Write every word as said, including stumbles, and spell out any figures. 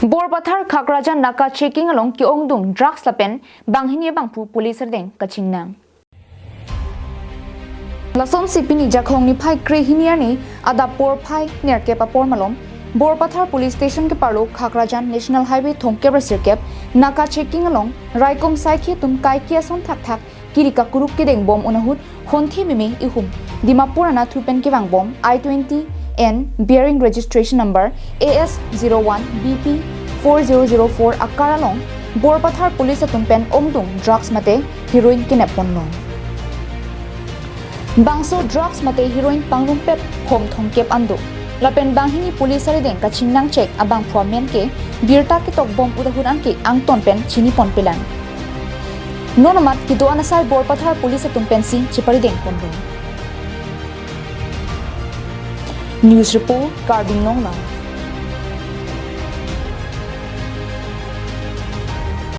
Borpathar Khakrajan naka checking along ke-ongdung drugs lapen banghini abangphu police arideng kachingnang. Lasonsi pini Jakhong niphai krehini arni adap porphai nerkep apor malom Borpathar Police Station keparlo Khakrajan National Highway thomkep ra sirkep naka checking along raikom saikhi atum kaike ason thakthak kiri kakuruk kedeng bom un ahut honthe meme ihum Dimapur anatthu pen kevang bom I twenty N bearing registration number A S zero one B P four zero zero four a-car along Borpathar police atum pen ongdung drugs mate heroin kenep ponlong. Bangso drugs mate heroin pangrumpet phom thomkep an do. Lapen banghini police arideng kachingnang chek abangphu amen ke birta ketok bom un ahut anke angton pen chini ponpelang. Non amat kedo-an asai Borpathar police atum pensi cheparideng ponlong. News report, Karbi Anglong Live.